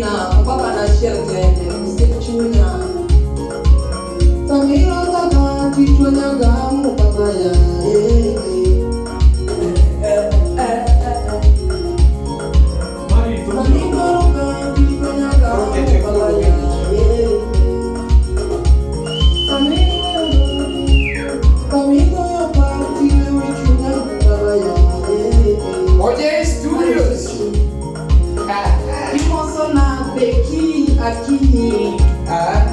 na baba na achiel kende osiep chunya. Samiro kaka tichwanya gamu baba ya eh, eh. Eh, eh, eh. Samiro kaka tichwanya gamu baba ya eh. Samiro Samiro parti chunya baba ya eh. Oje Studios. Imosona Becky Akinyi. Ah,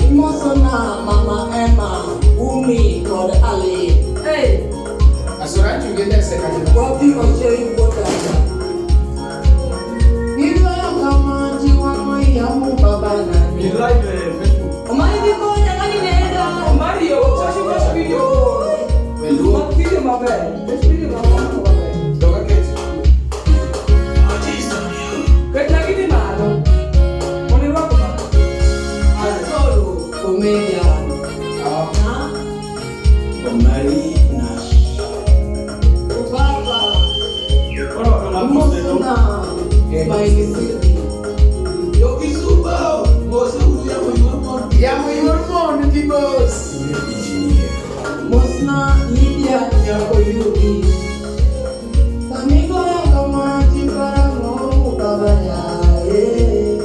Imosona Mama Emma Umi kod Ali. Hey, Asora chugenda sekati. Wapi Ocheri Wuodada. Gigoyo kama jiwang'o yamu baba nani. Live Facebook. Omari dhi konya ng'ani nenda. Mario, wash video. Weluo. Mak video maber. Wash video maber. Maber. Doga kechi. Ketna gini malo. Mondo irwak ma. Asoro comedian. Ah, Ha? Omari Nash. Baba. Koro kama poste no. Imosona Smiley City. Yokisuba, mose uru yamo yor mon. Yamo yor mon gi mos. Mosna Lydia Nyakoyugi. Samigoyo kama tiparang'o baba ya eh.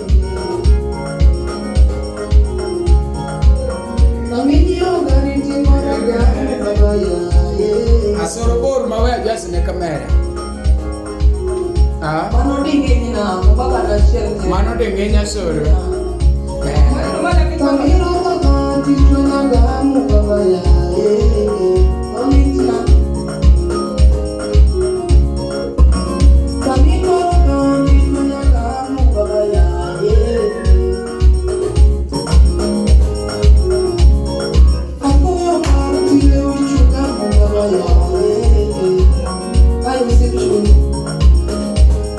Saminyiewo gari timora gari baba ya eh. Asoro bor ma we adjust ne kamera. Ah, Mano ding'eny na baba na achiel kende. Mano ding'eny Asoro. Eh. Samiro kaka tichwanya gamu baba ya eh. Omitna. Samiro kaka tichwanya gamu baba ya eh. Apuoyo mar tilew chunya baba ya eh. Ayo osiep chuny.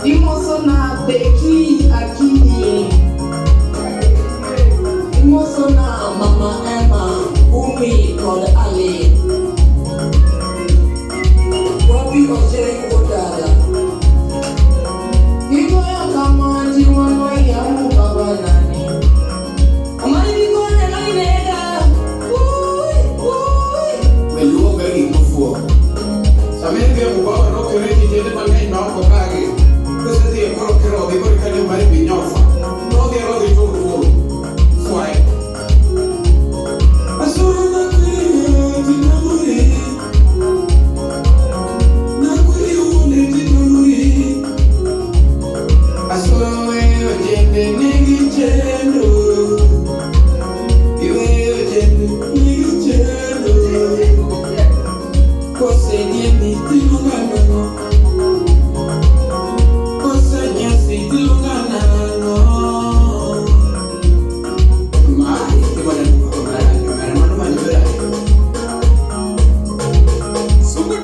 Imosona Becky Akinyi. Imosona Mama Emma, Umi kod Ali. Wapi Ocheri Wuodada. Gigoyo kama jiwang'o yamu baba nani. Omari dhi konya ng'ani nega. Ui, ui. Weluo ga gik mofuwo. Sama en gi baba nokere tijene mang'eny ma ok okagi. Kosedhi e koro kirodhi koro ikanyo mar binyofa. Rodhi rodhi tur tur. Fwaye. Asoro nakweri tinamori. Nakweri wuone titamori. Asoro weyo jende nigi chenro. Iweyo jende nigi chenro. Kosenyemi tiluonga nang'o? Kosenyasi tiluonga nang'o? Ma, ibona omera, omera mano manyo beraye. Sugu.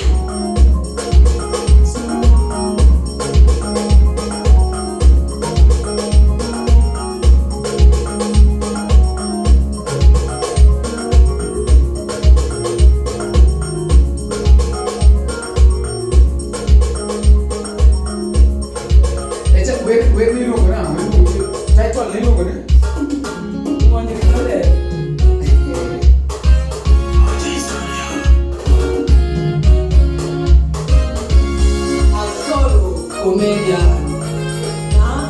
Echa wer wer miluongo nang'o? Miluongo title miluongo ni? Ng'onyo kode. Asoro comedian. Ha?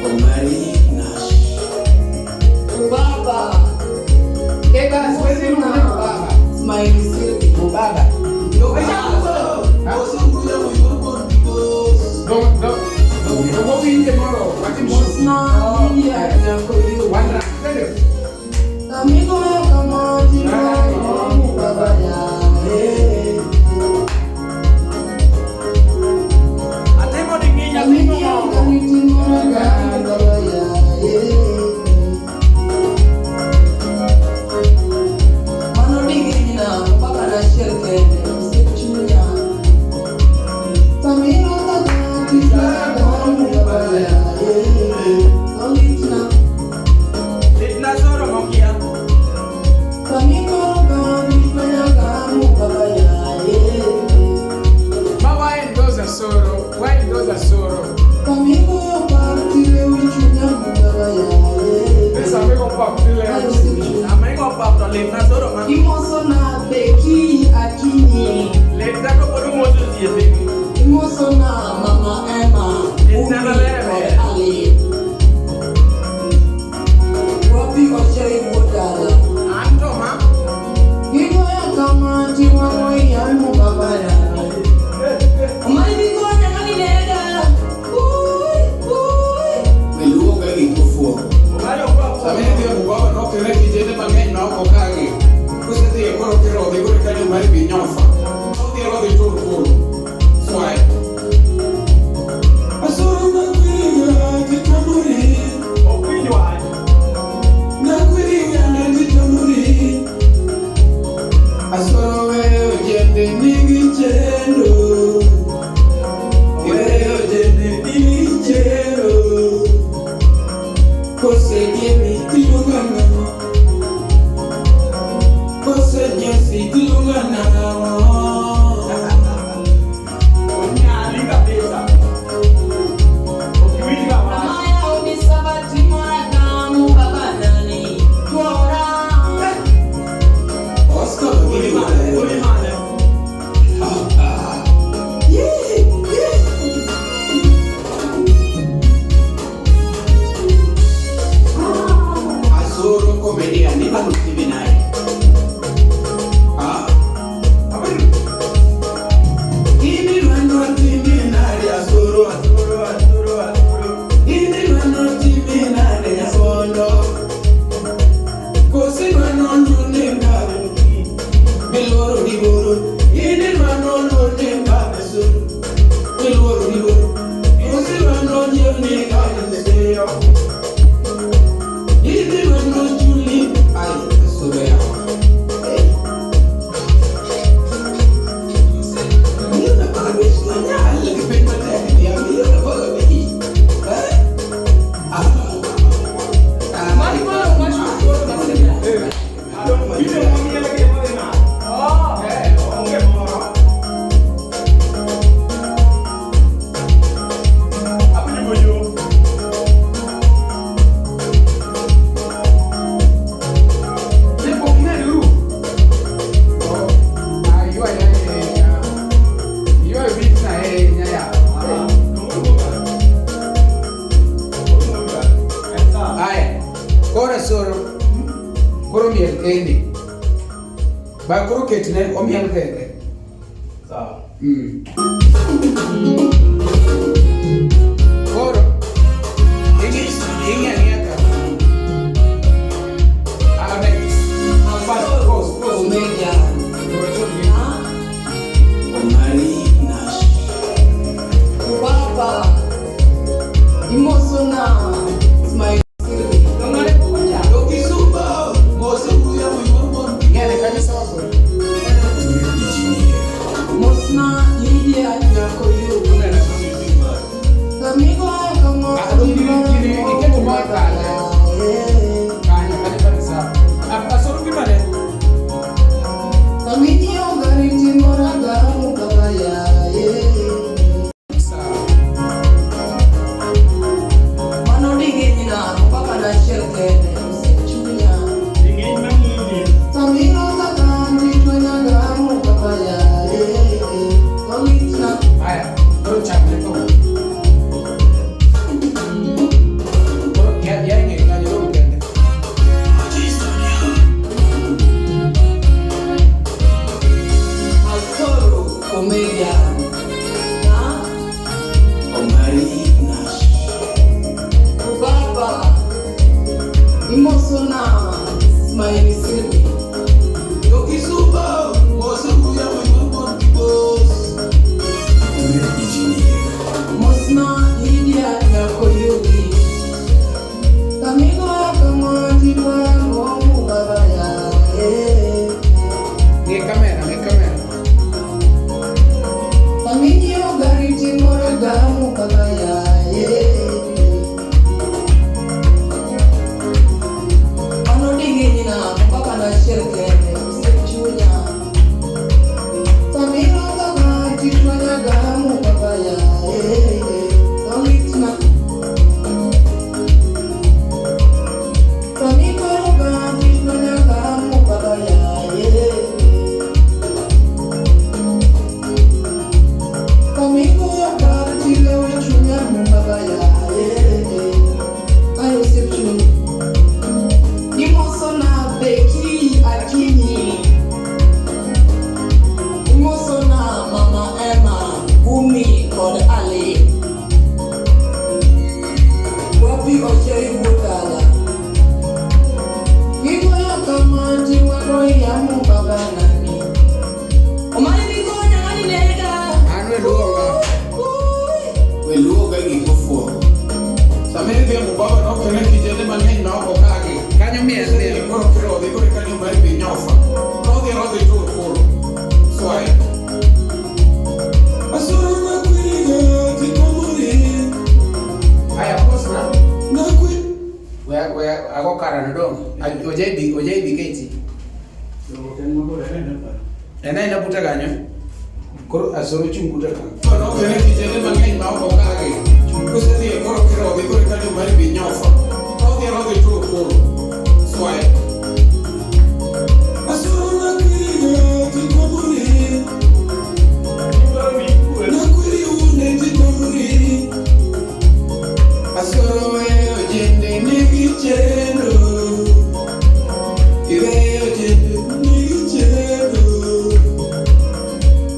Omari Nash. Ubaba. Eh bas, wer miluongo ni Baba. Smiley City. Baba. Mose uru yamo yor mon bos. Dong dong dong wawinje moro, watim Mosna Lydia Nyakoyugi. One round. Twende. Samigoyo kama jiwang'o baba ya eh. Atimo ding'eny atimo Saminyiewo moro. gari timora gari baba ya eh. Mano ding'eny na baba na achiel kende osiep chunya. Samiro kaka tichwanya gamu baba ya eh. Olitna. Litna soro mokia. Samiro kaka tichwanya gamu baba ya eh. Ma why endorse Asoro? Why endorse Asoro? Samigoyo pap tilero. Sama igo pap to litna soro ma. Imosona Becky Akinyi. Litna to pod omoso osiepegi. Imosona Mama Emma. Litna Umi maber kod ber. Ali. Wapi Ochei wuod dala. An to ma. Gigoyo kama tiwang'o yamo baba dala. Omari bikonya ng'ani nega. Ui, ui. Miluonga gik mofuwo. Omari ok pap. Sama idhi e Mugwawa nokere kijende mang'eny ma ok okagi. Kosedhi e koro kirodhi koro eka mar binyofa. Odhi rodhi tur tur. Swaye. Asoro nakwiriga titamori. Ok winj wach. Nakwiriga titamori. Asoro weyo jende nigi chendo. Weyo jende nigi chendo. Kosegeni tiluonga nang'o? Kosenyasi tiluonga nang'o? Onyali kabisa. Ok iwinj ga wach. Ramaya omisabati moragamu baba nani. Tuora. Oscar Magili Mane, wuod mane. Yeah, yeah. Asoro comedian, ni bado TV naye. Ah. Ini rwano TV nade Asoro. Asoro, asoro, asoro. Ini rwano TV nade Nyabondo. Kosi rwano lune mbabe. Miluoro ni boro. Ini rwano lune mbabe Asoro. Miluoro ni boro. Kosi rwano jioni kaje. Ini rwano chuli. Ai, Asoro ya. Hey. Milion 15 manyal gi piny matek ni ya milion 15. Eh? Ah. Ah. Mani koro wacho koro masira. Video momiel gi ema dhi nade? Oh. Eh, onge moro. Abiro goyo. Ne pok imedo ru. Oh, ah, ywayo ahinya. Ywayo beat na ahinya ya. Ah, dongo ga. En sawa. Aya, koro soro, koro miel kende. Ba koro ketne omiel kende. Sawa. Koro, ing'i ang'iya ka. Ah, ne. Pause, pause, pause. Omega. Koro chon gi. Ah. Omari Nash. Ubaba. Imosona. Smile. Dongore kucha. Dokisumba, mose buya muyombo. Ng'ene kanyo sawa koro. Mosna Lydia Nyakoyu. Amigo kama Ah, dong gini- gini, iketo mar kanye? Kanyo, kanyo kanyo sawa. Ah, Asoro gimane? Aminyo gari timora gamu kabaya. Sawa. Mano dingi na papa na shelkene usichunya. Ding'iny mang'ini. Samiro takanti twenya gamu kabaya. Tolitna. Aya, koro chakne thum. Koro ya ing'e kanyo dong kende. Asoro Omega. Ah. Omari Nash. Ubaba. Imosona. Smiley Silvi. Dokisumba, mose buya muyombo kibos. Mosna Lydia Nyakoyugi. Kamigo kama titwa babaya. Ng'i kamera, ng'i kamera. Kaminyo gari timoro gamu kabaya. Mano dingi na papa na shelkene usichunya. Samiro kama titwa gamu babaya. Ojai ojai biketi. En aena buta kanyo. Koro asoro chung' buta kanyo. Nokere kijende mang'eny ma ok okagi. Kosedhi e koro kirodhi koro eka ni mari bi nyofa. Rodhi arodhi tur koro. Swaye. Asoro nakwirigo titamori. Nakwiri une titamori. Asoro weyo jende nigi chenro. Iweyo jende nigi chenro.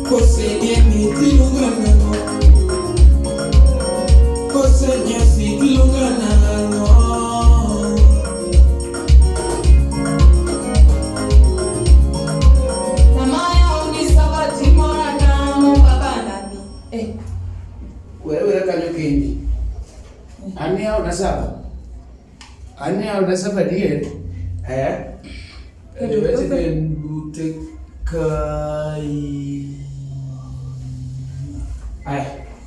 Kosenyeni tiluonga nang'o? Kosenyasi tiluonga nang'o? Mama ya timora namo baba nani. Eh. Were were kanyo kendi. An yawo saba. An yawo saba dier. Eh? Weche en bute kai. Ay.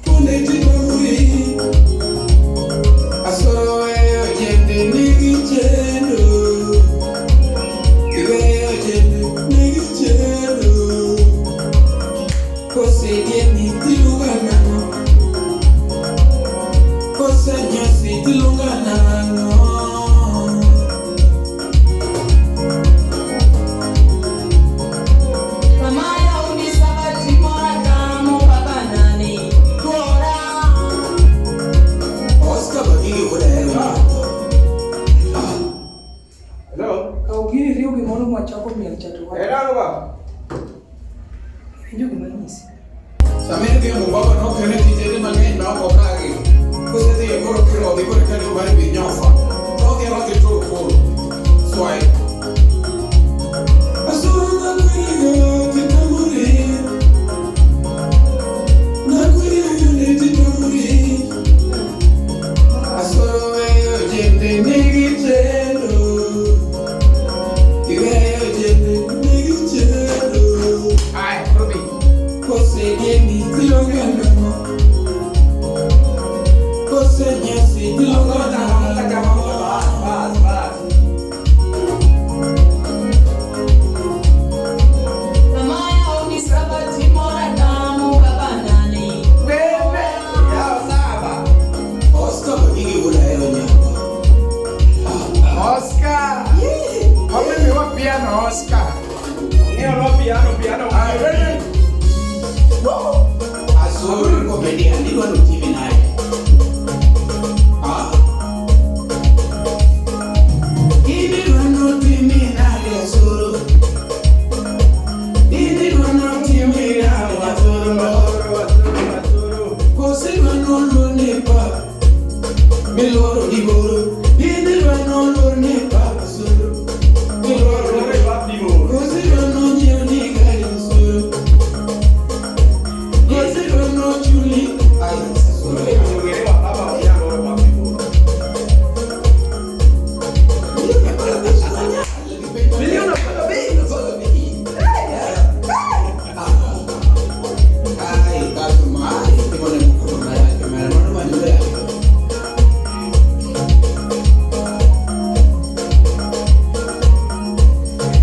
Une titamori. Asoro weyo jende nigi chenro. Iweyo jende nigi chenro. Kosenyeni tiluonga nang'o? Kosenyasi tiluonga nang'o? Mama ya timora namo baba nani. Tuora. Oscar Bagigi wuod Ahero nyako. Hello? Kaw gini riw gimoro mwachako miel cha to Eh, nang'o ba? Iwinjo gima anyisi? Sama idhi e Mubaba nokere kijende mang'eny ma ok okagi. Kosedhi e koro kirodhi koro eka ni mari bi nyofa. Rodhi arodhi tur koro. Swaye. Asoro nakwirigo titamori. Nakwiri une titamori. Asoro weyo jende nigi chenro. Iweyo jende nigi chenro. Ay, Ruby. Kosenyeni tiluonga nang'o? Kosenyasi tiluonga nang'o? Bas, bas. Mama ya timora namo baba nani. Wewe. Yawo saba. Oscar Bagigi wuod Ahero nyako. Oscar. Wamemiwa piano Oscar. Ng'eyo no piano, piano. Ay, wewe. Asoro comedian idwa notimi nade? Ah? Idwa notimi nade Asoro? Idwa notimi nade Asoro? Asoro, asoro, asoro. Kosedwa noluor ne pap miluoro gi boro. Idwa noluor ne pap Asoro. Miluoro Asoro gi e bab di boro. Kosedwa nonyiew ni gari Asoro. Kosedwa nochuli ay Asoro. Ong'ere wa baba piano e bab di boro. Milion 15. Ay, kaso ma, timo ne moko marach, mara mano manyo ber.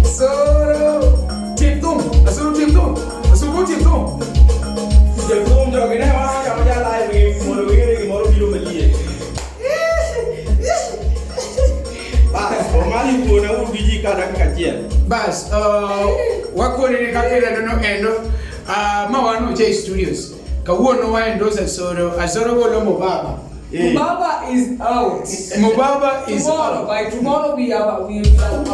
Soro. Tip thum. Asoro tip thum. Asoro tip thum. Jathum jogi ne wang' kama ja live gi mondo ging'e gimoro biro manyien. Bas, Omali wuona uru gi ji ka dakika achiel. Bas, wakoni ni kaka ineno no endo ma wan Ojai Studios. Kawuono wa endorse Asoro. Asoro golo Mubaba. Eh. Mubaba is out. Mubaba is Tomorrow, out. by tomorrow we have we will have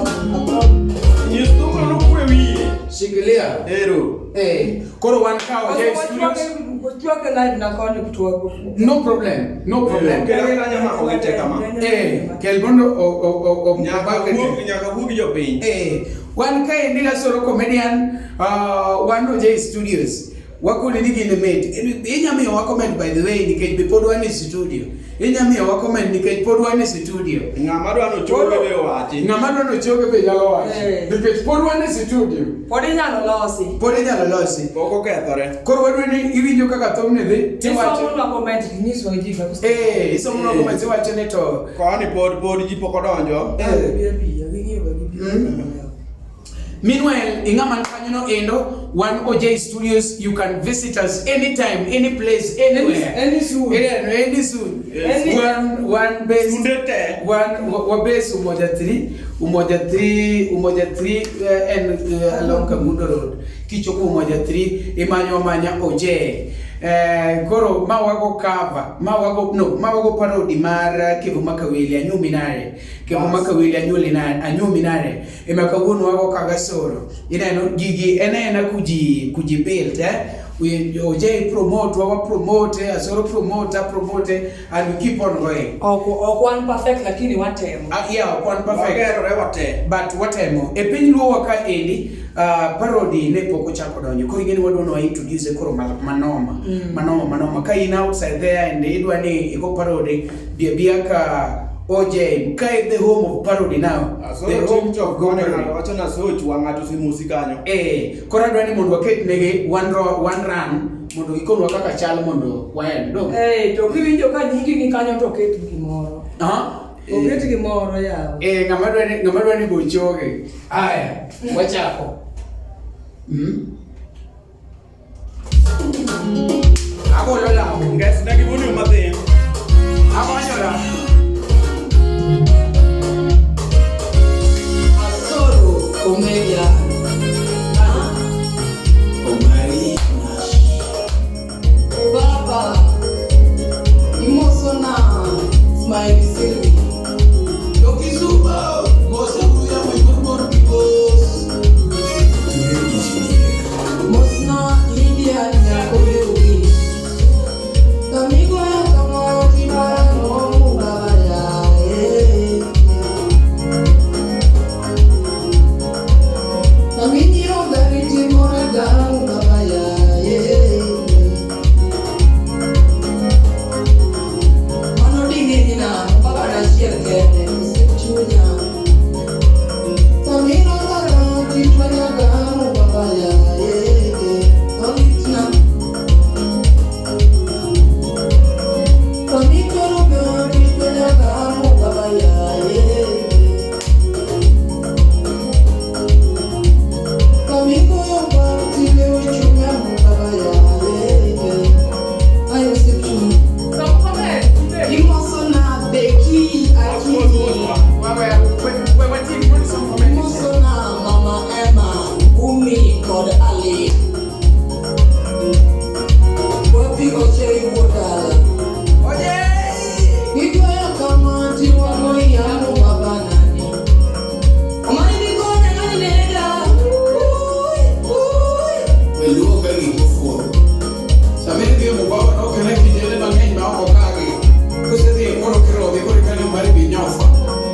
Nyis thumno nokwe wiye. Shikilia. Ero. Eh, koro wan ka Ojai Studios. Wachwake live na koni kutoa No problem. No problem. Kel kata nyamako gi te kama. Eh, kel mondo o o o o Nyaka wuog nyaka wuog jopiny. Eh, wan kaendi Asoro comedian, wan Ojai Studios. Wakoni ni gine mit. Inya miyowa comment by the way nikech be pod wan e studio. Inya miyowa comment nikech pod wan e studio. Ng'ama dwa nochoge be owachi. Ng'ama dwa nochoge be nyalo wacho. Eh. Nikech pod wan e studio. Pod inyalo losi. Pod inyalo losi. Pok okethore. Koro wadwa ni iwinjo kaka thumni dhi tiwacho. Isomonwa comment inyiswa ji kaka. Eh, isomonwa comment tiwacho ni to Koni pod pod ji pok odonjo. eh, Biro piyo, ging'iyo Meanwhile, ing'ama kanyono endo, one OJ Studios, you can visit us anytime, any place, anywhere. Any soon. Any, any soon. Yes. Any- One base. Sunde te. One wa base Umoja 3, Umoja 3, Umoja 3 and along Kangundo Road. Kichopo Umoja 3, imanyo amanya OJ. Koro ma wago cover, ma wago no, ma wago parody mar Kevuma Kawili anyumi nare. Kevuma Kawili anyuli nare, anyumi nare. Ema kawuono wago kaga soro. Ineno gigi ena ena kuji build eh. We OJ promote, wawa promote, Asoro promote, promote and we keep on going. Ok wan perfect lakini watemo. Yeah, one perfect. Wagerore wate. But watemo. E piny luo ka endi, parody ne pok ochako donjo. Koro ing'eni wadwa ni wa introduce koro manoma. Manoma manoma. Ka in outside there and idwa ni igo parody, bi abia ka OJ. Ka the home of parody now. The home TikTok of go kone parody. ng'ato wacho na soch wang' ng'ato osemosi kanyo. Koro adwa ni mondo waket negi one run mondo gikonwa kaka chal mondo waend. Dong? Eh, to kiwinjo ka nyingi ni kanyo to oket gimoro. Ah? Oket gimoro yawa. Ng'ama dwa ni bochoge. Aya, wachako. Agolo law. Nges na gi volume mathin. Agonyora. Asoro Comedian. Ah, Omari Nash. Baba. Imosona Smiley Sylvie. Dokisuba, Mose Buya Mwimur Kibos. Touré Engineer. Mosna Lydia Nyakoyugi. Amigo ya kama kibara no mugabaya. Eh. Aminyo gari timore gamu gabaya. Eh. Mano ding'eni na baba nachiel kende osiep chunya. Samiro gara titwenya gamu babaya. Eh. Olitna. Samikoro titwenya gamu babaya. Eh. Samiko yo partile uchunya babaya. Eh. Ayo osiep chunya. Imosona Becky Akinyi. We we some comment. Imosona Mama Emma, Umi kod Ali. Wapi Ochei wuod dala. Oje! Gitweyo kama tiwang'o yamo babanani. Omani dikonya ng'ani nega. Ui, ui. Weluo ka gik mofuwo. Sama idhi e Mubawa nokene kijende mang'eny ma oko kagi. Kosedhi koro kirodhi koro ikanyo mari bi nyofa.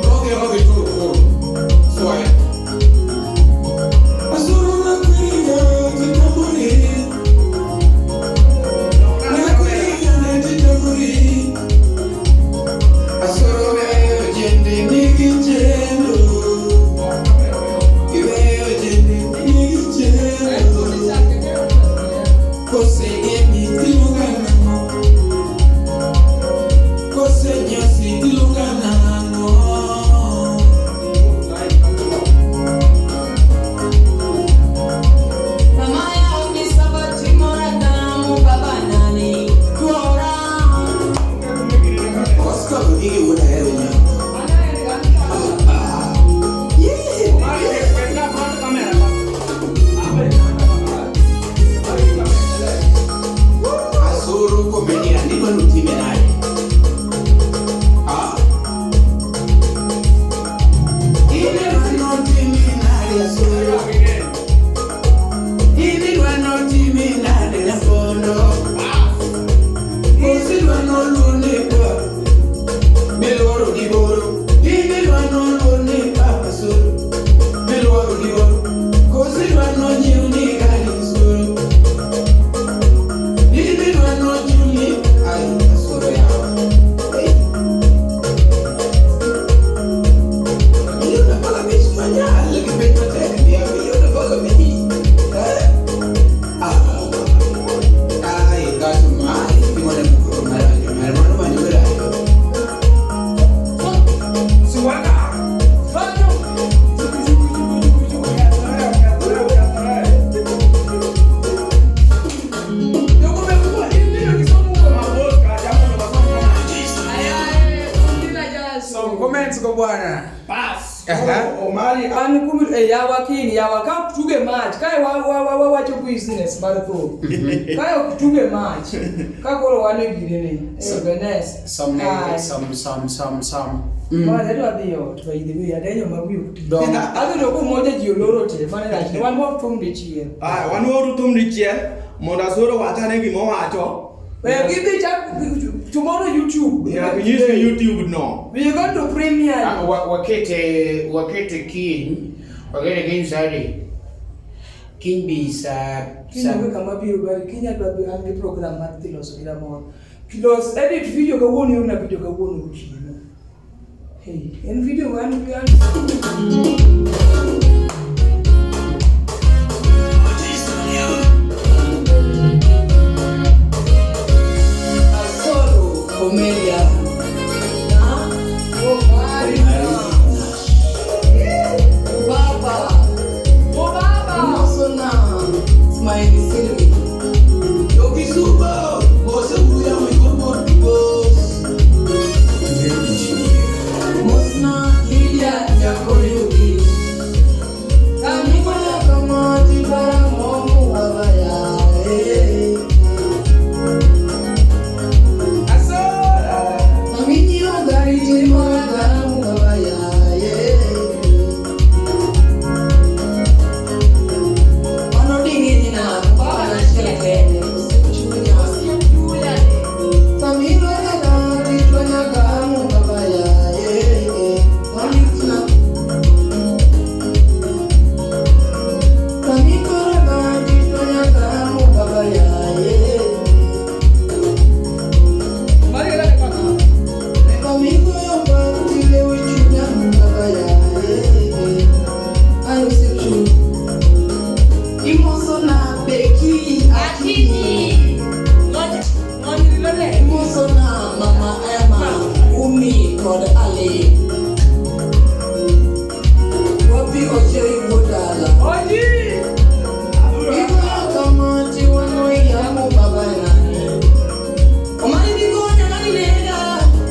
Rodhi rodhi tur kuro. Swaye. Asoro nakwiriga titamuri. Nakwiriga ne titamuri. Asoro weyo jende nigi chenro. Iweyo jende nigi chenro. Kosegeni tiluonga nang'o? Kosenyosi tiluonga nang'o? Mama ya omisaba timora damu babanani. Tuora. Oscar Odigi wuod Ahero nyako. Omari, ket na front camera. Asoro comedian idwa ni utime nade? Ah? Idwa notime nade Asoro? Idwa notime nade Nyakondo? Kosidwa noluor ne ba miluoro gi boro. Idwa noluor ne ba Asoro miluoro gi boro. Kosidwa nonyiew ni gari Asoro. Idwa nochuli ai Asoro yawa. Hey. Milion 15 manyal gi penj matek ni milion 15. Eh? Ah. Ai, kato mai, timone mukoro mar mar mano manyo gari. Comments go bwana. Bas. Aha. Omari An kum e yawa kiny yawa ka ok tuge mach kae wa wa wa wa wacho business mar thum. Kae ok tuge mach ka koro wan e gine ni. E Benes. Some Kae. some some some some. Ma adwa dhi ot by the way adenyo ma wiyo ok ti. Dong. Adhi to kumoja ji oloro te mane rach. Wan wa thum dichiel. Aya, wan wauru thum dichiel mondo Asoro wachane gima owacho. We gidhi chak tomorrow YouTube. Nyaka inyisgi YouTube no. We go to premiere. Ah, wakete wakete kiny wakete kiny saa adi? Kiny bi saa Kiny saa onge kama biro bari kiny adwa dhi an gi program mar dhi loso gi Ramon. Los edit video kawuono iorna video kawuono gotieno. Hey, en video man an Asoro Omelia. Na Omari Nash. Baba. Oh baba. Mosona Smiley Silmi. Okisuba, mose uya mikomo dibos. Mosna Lydia Nyakoyugi. Kamikoya kamati para momu babaya. Eh. Asoro. Aminyo gari timora garamu babaya. Eh. Manodingi na baba shele. Usichunya. Samiro na kichwa gamu babaya. Eh. Walitna. Samikora kichwa gamu babaya. Eh. Mari era de kaka. Amigo partile uchunya babaya. Eh. Ayo sichu. Imosona Beki Akinyi. Ngoni lole. Imosona Mama Emma Umi kod Ali. Wapi Ocheri Wuodala. Oji. Igoyo kama tiwano yamo baba nani. Omari bikonya nani nega.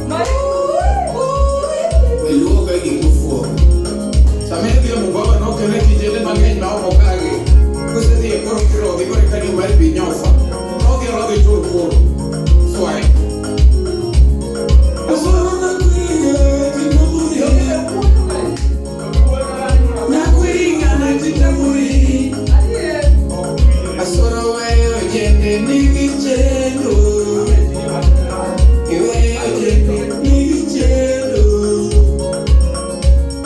Mari. Weluo ka gik mofuwo. Sama idhi e Mugoma nokele kijende mang'eny ma oko kagi. Kosedhi e koro kirodhi koro eka ni Omari bi nyofa. Rodhi arodhi tur koro. Swai. Asoro nakwinga tinamuri. Nakwinga na tinamuri. Asoro weyo jende nigi chendo. Iweyo jende nigi chendo.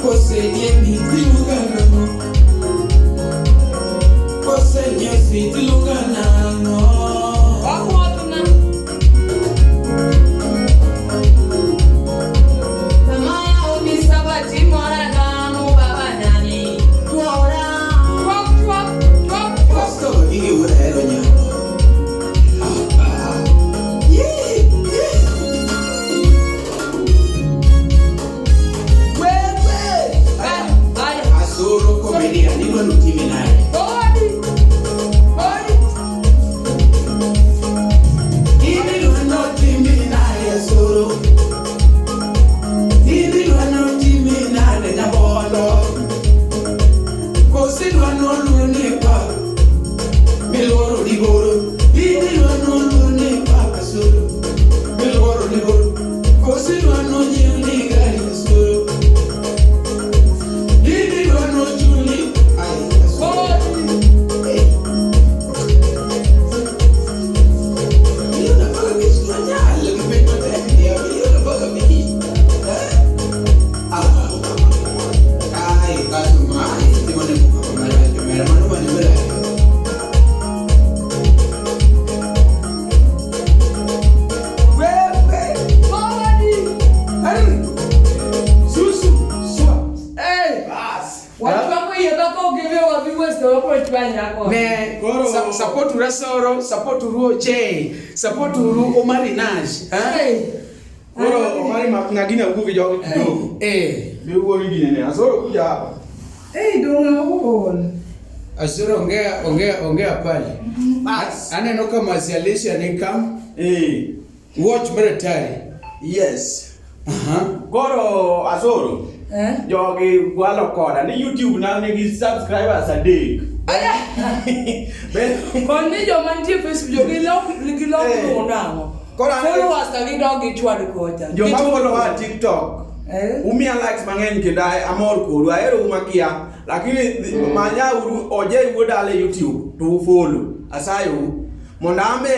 Kosenyemi tiluonga nang'o? Kosenyosi tiluonga nang'o? Wakuotna. Samaya umisaba timora gamu baba nani. Tuora. Twak twak twak twak. Kosto gigi wuod ahero nyako. Ah, ah. Yee, yee. Wewe! Baya baya. Asoro comedian, idwa notimi nade? Odi. Odi. Idwa notimi nade Asoro? Idwa notimi nade Nyabondo? Koso idwa noluor pa miluoro diboro? Idwa noluor ni pa Asoro miluoro diboro? Koso idwa nonyiew ni gari Asoro? Idwa nochulni ai Asoro? Odi. Milion 15 wanyal gi piny matek ni milion 15. Eh? Ah. Ai, kaso ma, ai, timo ne muka marach, omera, mano manyo marach. Wewe! Odi. Ari! Susu! Swa! Hey. Bas. Watu wako hiyo kaka ukimbia wapi West wapo chwanya yako. Ne, Koro- support uru Asoro, support uru Oche, support uru Omari Nash. Eh? Hey. Koro Omari ng'agina wuo gi jogi kidogo. Eh. Bi wuo gi ginene. Asoro kuja hapa. Hey, donga uol. Asoro ongea ongea ongea pale. Bas. Aneno ka Masi Alicia ni kam. Eh. Watch maratari. Yes. Koro Asoro. Eh? Jogi gwalo koda ni YouTube na nigi subscribers adek. Aya! Be- Koni joma nitie Facebook jogi lok gilok Eh. luwo nang'o? Koro an- Followers ka gidok gichwad kocha. Joma Gichwad follow kocha. wa TikTok. Eh? Umiya likes mang'eny kendo amor kodu, aherou makia. Lakini manya uru Oje wuod dala e YouTube to ufollow. Asayou. Mondo an be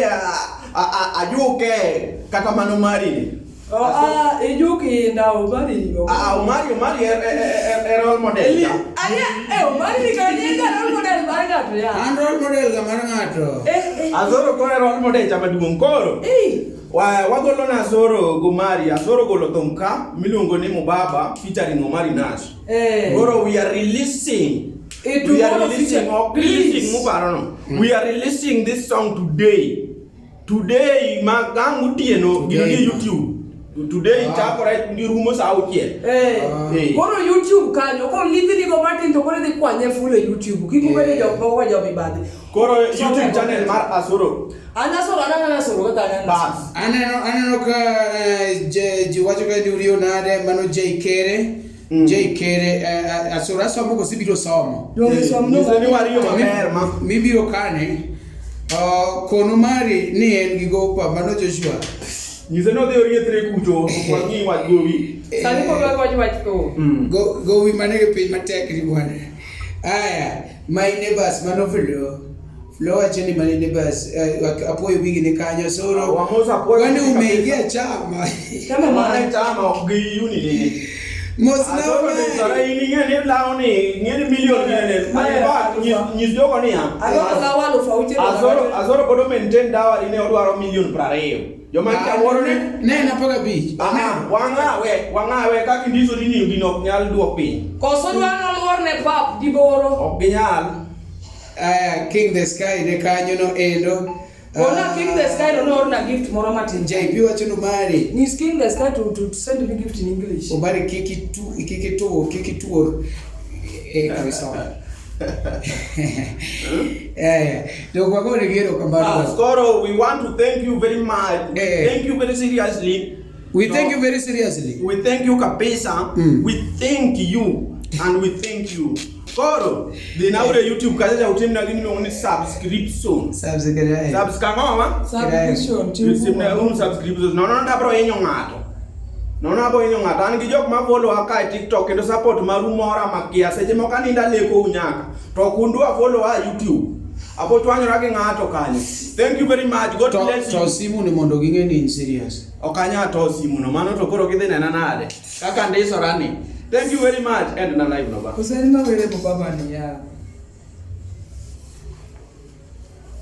ajuke kata mano mari ni. Oh, ah, ijuki inda Omari. Ah, Omari, Omari e role model. ka. Aya, eh, Omari ni kanye ga role model mar ng'ato ya. An role model ga mar ng'ato. Eh, eh. Azoro koro e role model cha maduong' koro. Eh. Wagolo ne Azoro Gomari, Azoro golo thum ka miluongo ni Mubaba featuring Omari Nash. Eh. Koro we are releasing. Eh, We are tomorrow releasing, feature. ok releasing Please. muparo no. We are releasing this song today. Today ma gang otieno gino ni Today. YouTube. Today chakore ni rumo sa auchiel. Eh. Eh. Koro YouTube kanyo, koro nyithindigo matin to koro idhi kwanye full e YouTube. Kik ubed jok moko ka jomibadhi. Koro YouTube channel mar Asoro. An asoro, an aneno asoro kaka aneno. Bas. Aneno ka ji wacho ka ni uriyo nade mano J Kere. J Kere asoro asomo koso ibiro somo. Donge som no. Nyiso ni wariyo maber ma. Mibiro kane. Kono mari ni en gi gopa mano Joshua. Nyiso ni odhi oriethre kucho, ok wang'i wach gowi. Sani koro wach wach thum. Gowi mane gi piny matek ni bwana. Aya, my neighbors mano Flo. Flo wacho ni my neighbors apuoyo wigi ni kanyo soro. Wamosa apuoyo Kwani wigi umeingia chama? Chama Mane mane? chama ok gi uni ni. Mos na Asoro Omari. ni in ing'e ni lawo ni ing'e ni million gine ne. Mane- In fact, nyis jogo niya. Agoko ka walo auchiel. Asoro pod maintain dawari ne odwaro million 20. Joma nitie wuoro ni Ne en 15. Ah, wang'awe, wang'awe kaka indiso ni gino ok nyal duok piny. Koso dwa noluor ne pap gi boro. Ok ginyal. Aya, King the Sky ne kanyo no endo. Kona King the Sky no noorna gift moro matin. JP wacho ni Omari. Nyis King the Sky to send me gift in English. Omari kik itu kik ituo kik ituor kabisa. To wagone gi erokamano. Ah, Koro, we want to thank you very much. We Eh. thank you very seriously. We No, thank you very seriously. We thank you kabisa. We thank you and we thank you. Koro, dhi na ure YouTube kacha cha utimna gini miluongo ni subscription. Subscribe. Subscribe mama? Subscription. Utimna un subscription. Nono ndabro hinyo ng'ato. Nono abo hinyo ng'ato. An gi jok ma follow ka e TikTok kendo support maru mora makia. Seche moko aninda leko u nyaka. To ok undwa follow a YouTube. Abo chwanyora gi ng'ato kanyo. Thank you very much. God bless To you. simu ni mondo ging'e ni in serious. Ok anyal to simu no, mano to koro gidhi nena nade. Kaka ndisora ni. Thank you very much. End na live no ba. Koso en mawere mo baba ni ya.